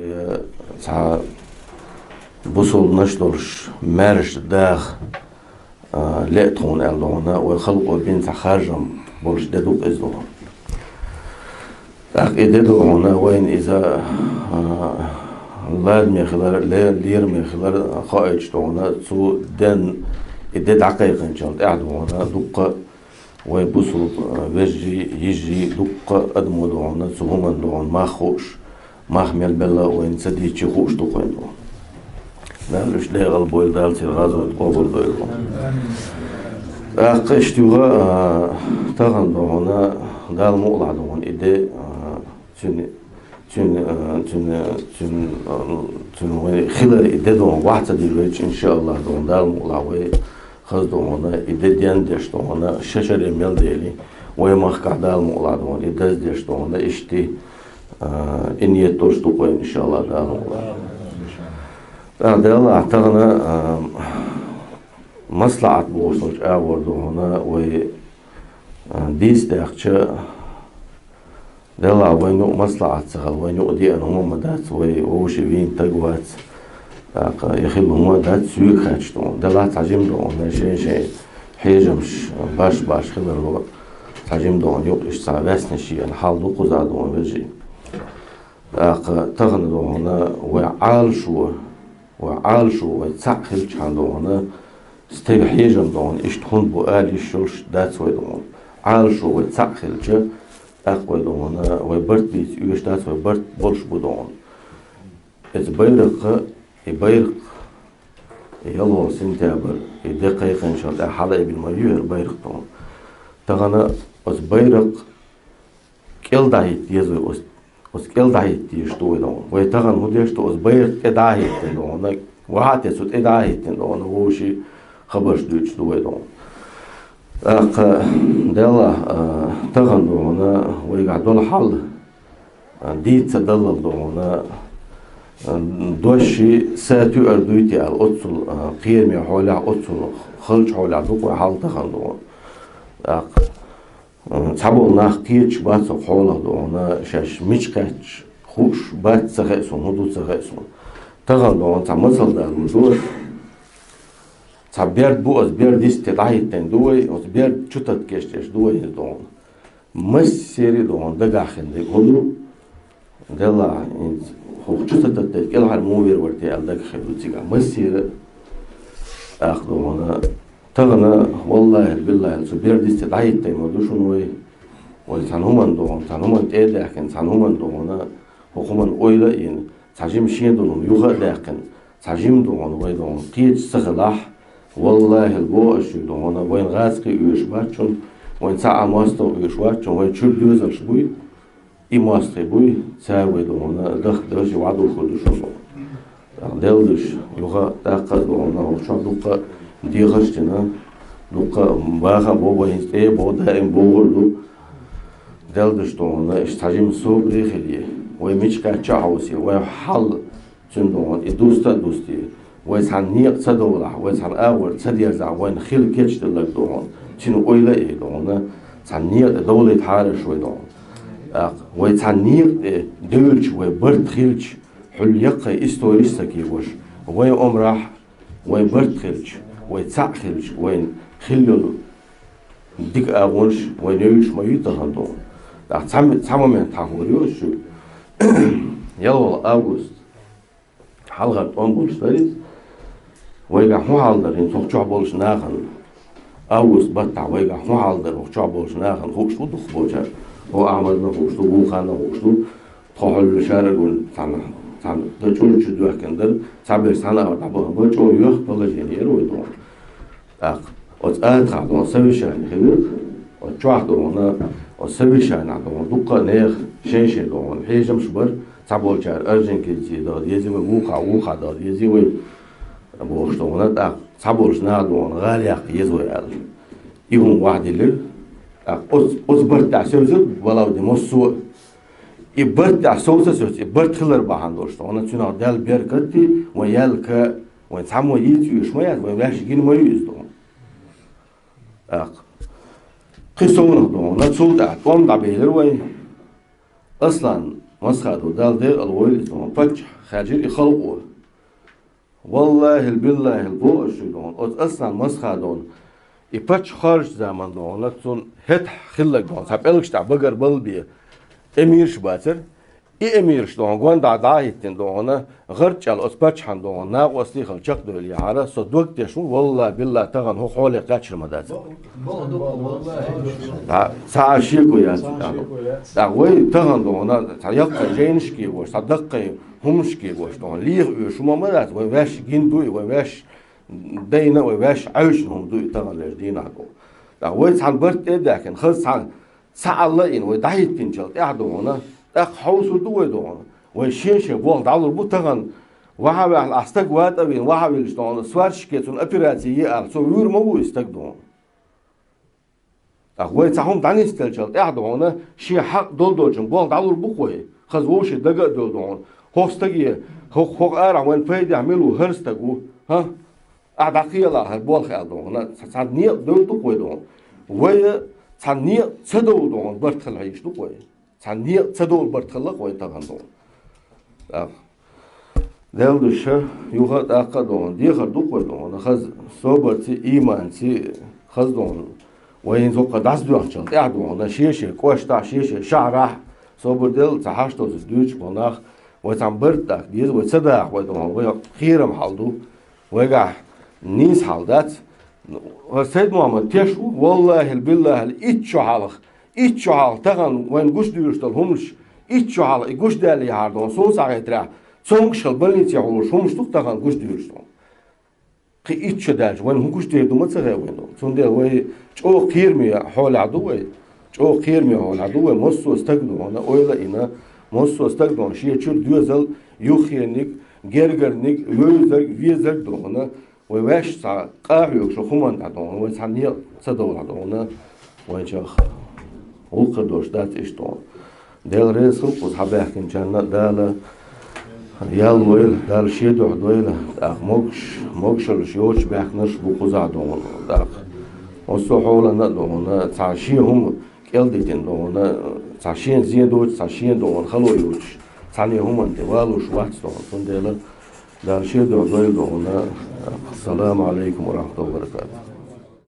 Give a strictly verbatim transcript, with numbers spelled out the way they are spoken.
Э, цхьа бусулбанаш долуш, маьрша даха, а, лаьа тхуна аьлла догӀана, вай халкъо бина цхьа харжам болуш де ду-кх иза догӀана. ТӀаккха и де догӀана вайна иза, а, ладаме хилар, ле-, лераме хилар хоуьйтуш догӀана, цу ден и де дӀакхайкхинчул тӀаьхьа догӀана дуккха вай бусулба, а, вежарий, йижарий, дуккха адамо догӀана, цу хӀуманна догӀана мах хууш, мах мел белла вайна ца дийцча хууш ду-кх вайна догӀана. Дала уьш декъал бойла, Дала церан гӀазот къобалдойла. ТӀаккха иштта юха, а, тахана догӀана, Дала мукъалахь догӀана, и де, а, цуьнан, цуьнан, а, цуьнан, цуьнан, а, цуьнан вай хилар и де догӀана, вахь ца диллийтича, иншааллахь, догӀана, Дала мукъалахь вай хаза догӀана, и де дендеш догӀана, ши шаре мел дели, вай махкахь Дала мукъалахь догӀана, и даздеш догӀана, иштта, а, и ниет долуш ду-кх вайна, иншааллахь, Дала мукъалахь. ТӀаккха Деллахь, тахана, а, маслаӀат бохуш долчу агӀор догӀана вай, а, дийца даьхча, Деллахь, вайна юкъа маслаӀат ца хилла, вайна юкъа деана хӀума ма дац, вай вовшийн вийна стаг вац. ТӀаккха и хилла хӀума дац, соьга хаьттича догӀана. Деллахь, цхьа жима догӀана, шайн-шайн хьежамаш баш-баш хиларо, цхьа жима догӀана юкъа иштта цхьа ваьснаш еана хьал ду кхузахь догӀана, вежарий. ТӀаккха тахана догӀана вай Ӏалашо, вай Ӏалашо вай цхьаъ хилчхьана догӀана, стеган хьежам догӀана, иштта хӀунда бу ала йиш йолуш дац вай догӀана. Ӏалашо вай цхьаъ хилча, тӀаккха вай догӀана, вай барт бийца оьшуш дац, вай барт болуш бу догӀана. Иза байракх, и байракх, и ялхолгӀа сентябрь, и де кхайкхинчул тӀаьхьа хьалаайбина ма ю хӀара байракх догӀана. Тахана оцу байракх кӀел дӀахӀитта деза вай, оцу, оцу кӀел дӀахӀитта дезаш ду вай догӀана. Вай тахана хӀун деш ду, оцу байракх тӀе дӀа а хӀиттина догӀана, вахьа а тесна, цу тӀе дӀа а хӀиттина догӀана, вовшийн хабарш дуьйцуш ду вай догӀана. ТӀаккха, Деллахь, а, тахана догӀана, вайгахь долу хьал, а, дийца ца даллал догӀана, а, дош са туьар дуй те аьлла, оццул, а, кхераме хьолехь, оццул халчу хьолехь ду-кх вай хьал тахана догӀана. ТӀаккха М, цхьаболу нах кхеташ бац хӀокху хьолах догӀана, шаьш мича кхаьчча хууш бац, ца хаьа суна, хӀун ду ца хаьа суна. Тахана догӀана цхьа мацалла далор ду аса. Цхьа берд бу, аса берд йисте дӀахӀиттина ду вай, оцу берд чу тата кечдеш ду вай хӀинца догӀана. Массеран а догӀана дагахь хин дерг хӀун ду? Деллахь, хӀинца хӀокху чу ца таттайта кӀелхьара муха вер вара те аьлла дагахь хир ду цигахь массеран а. ТӀаккха догӀана, тахана, валлахӀи, биллахӀи, цу бердисте дӀахӀиттина ма ду шуна вай. Вай цхьана хӀуманна догӀана, цхьана хӀуманна тӀе а даьхкина, цхьана хӀуманна догӀана, хӀокху хӀуманна ойла а йина, цхьа жима шен долу хӀума юха а даьккхина, цхьа жима догӀана, вай догӀана кхеташ ца хилахь, валлахӀи, боху ас шуьга догӀана, вайна гӀазкхий оьшуш бац шуна, вайна цхьа а мостагӀа оьшуш вац шуна, вайн чуьра доьзалш буй. И мостагӀий буй, цара вай догӀана даха дажи вӀадухур ду шуна. Делла деш, юха даккха а догӀана, хӀокху чохь дуккха а дехарш а дина, дуккха а баха а бо, вай хӀинца тӀе а бо, даим бохур а ду. Делла деш догӀана, иштта цхьа жима собаре а хилий, вай мича кхаьчча а хьовсий, вай хьал Цуьнан догӀана и дуста а дустий, вай цхьана некъа ца довлахь, вай цхьана агӀор ца дерзахь, вайна хила кечделларг догӀана, цуьнан ойла а йой догӀана, цхьана некъа довлийта хьара аша вай догӀана. ТӀаккха вай цхьана некъа тӀе девлча, вай барт хилча, хьуьлла яккхий историш а ца кегош, вай омрахь, вай барт хилча, вай цхьаъ хилча, вайна хила йолу дика агӀонаш вайна евзаш ма ю тахана догӀана. ТӀаккха цхьа м-, цхьа момент хьахор ю аса шуьга. ЯлхолгӀа август. Хьалхара тӀом болуш дара иза. Вайгахь хӀун хьал дара хӀинца хӀокху чохь болчу нахана? Август баттахь вайгахь хӀун хьал дара хӀокху чохь болчу нахана? Хууш ду дукхахболчара. Хьо Ахьмадна хууш ду, вукхарна хууш ду. Тхо хьуьлла шарагун цхьана, цхьана дан чӀур чу доьхкина дара. Цхьаберш цхьана а дӀабахана бара, чӀогӀа йохка положение яра вай догӀана. ТӀаккха оцу атахь догӀана совещание хилира. Оцу чохь догӀана, оцу совещанехь догӀана дуккха а нехан шен-шен догӀана хьежамаш бара. Цхьаболчара Орджоникидзе даха деза вай, вукхахь, вукхахь даха деза вай бохуш догӀана. ТӀаккха цхьаболчу наха догӀана гӀала яккха еза вай аьлла. И хӀума вахьдиллира. ТӀаккха оцу, оцу барт тӀехь севзира Валавди массо а. И барт тӀехь совца а соьцу, и барт хилар бахьана долуш догӀана, цуьнах даьлла беркат а, вайн яьлла ка а, вайн цхьаммо йийца оьшуш ма яц, вайн ваьш гина ма ю иза догӀана. ТӀаккха кхин совнах догӀана, цул тӀаьхьа тӀом дӀабелира вай. Аслан Масхадов, Дала декъала войла из, дохана, паччахь хаьржира и халкъо. Валлахьил-биллахьил, боху ас шуьга, дохана, оцу Аслан Масхадовна и паччахь хоржучу заманахь, дохана, цунна хӀетахь хилларг, дохана, цхьа пӀелгаш тӀехь багарбалла бен эмираш бацара. И эмираш, дохана, гонаха дӀа а хӀиттина, дохана, гӀарчӀ аьлла оцу паччахьан, дохана, накъостий хилла чекхдевлла яхьара, со дог теш ву, валлахьи-биллахьи, тахана хӀокху хьоле кхаьчна ма дац. ДӀа, цхьа а шеко яц, дӀа. ТӀаккха вай тахана, дохана, цхьа яккхий жайнаш кегош, цхьа даккхий хӀуманаш кегош, дохана, леха оьшу хӀума ма дац, вай ваьш гина ду и, вай ваьш дайна, вай ваьш Ӏаьвшина хӀума ду и таханлерчу дийнахь, дохана. ТӀаккха вай цхьана барт тӀе а даьхкина, хаза цхьана цхьаалла а йина, вай дӀахӀиттинчул тӀаьхьа, дохана, тӀаккха хьовсур ду вай, дохана. Вай шен-шен болх дӀалур бу тахана, вахьа а ваьхьна, ахь стаг ватӀа а вина, вахьа а вилча, дохана, сварщике цунна операци е аьлла, цо вуьйр ма ву и стаг, дохана. ТӀаккха вай цхьа хӀума дӀанисделчул тӀаьхьа, дохана, шен хьакъ долу долчун болх дӀалур бу-кх вай, хаза вовшийн дага а девлла, дохана. ХӀокху стаге, хӀокху, хӀокху арахь вайн пайдехь мила ву хӀара стаг ву, хӀа? Ахь дӀакхелахь хӀара болх аьлла, дохана, цхьа, цхьа некъ девр ду-кх вай, дохана. Вай цхьа некъ ца довла, дохана, барт хила хьийзаш ду-кх вай. Цхьа некъ ца довла барт хилла-кх вай тахана, дохана. ТӀаккха, Делан дуьхьа, юха а тӀаккха а, дохана, дехар ду-кх вай, дохана, хаза собарций, ийманций, хаза, дохана, вай хӀинца хӀокху дӀасадоьхначул тӀаьхьа, дохана, шен-шен кӀоштахь, шен-шен шахьарахь, собар делла, цхьа хьашт доцург дуьйцуш болу нах, вай цхьана барт дахка деза, вай ца даха вай, дохана, вай кхерам хьал ду. Вайгахь нийса хьал дац. ХӀара Сайд-Мохьмад теш ву, валлахьил-биллахьил, итт шо хьалха, итт шо хьалха тахана вайна гучудуьйлуш долу хӀуманаш, итт шо хьалха и гучудаьллехьара, дохана, суна схьахетарехь, цомгуш хилла больнице хьулуш хӀуманаш ду-кх тахана гучудуьйлуш долу. Кхин итт шо даьлча, вайна хӀун гучудер ду ма ца хаьа вайна. Цундела вай чӀогӀа кхераме хьолехь ду вай. ЧӀогӀа кхераме хьолехь ду вай. Массо а стаг, дохана, ойла а йина, массо а стаг, дохана, шен чуьра доьзал, юххениг, гергарниг, вевзарг, везарг, дохана, вай ваьш цхьа къахьоьгуш хӀуманна тӀехь, дохана, вай цхьа некъ ца довлахь, дохана, вайн чӀогӀа гӀуллакх хир долуш дац иштта, дохана. Дела реза хуьлда кхуза схьабаьхкинчарна а, Дала ял лойла, Дала шен дуьхьа дойла, тӀаккха могуш-, могушаллаш йоцуш баьхкинарш а бу кхузахь, дохана, тӀаккха. Массо а хьолана а, дохана, цхьа шен хӀума кӀел дитина, дохана, цхьа шена зен доцуш, цхьа шена, дохана, хало йоцуш, цхьана хӀуманна тӀе валуш вац, дохана. Цундела Дала шен дуьхьа дойла, дохана. Ассаламу Ӏалайкум ва рахьматуллахӀи ва баракатухӀ.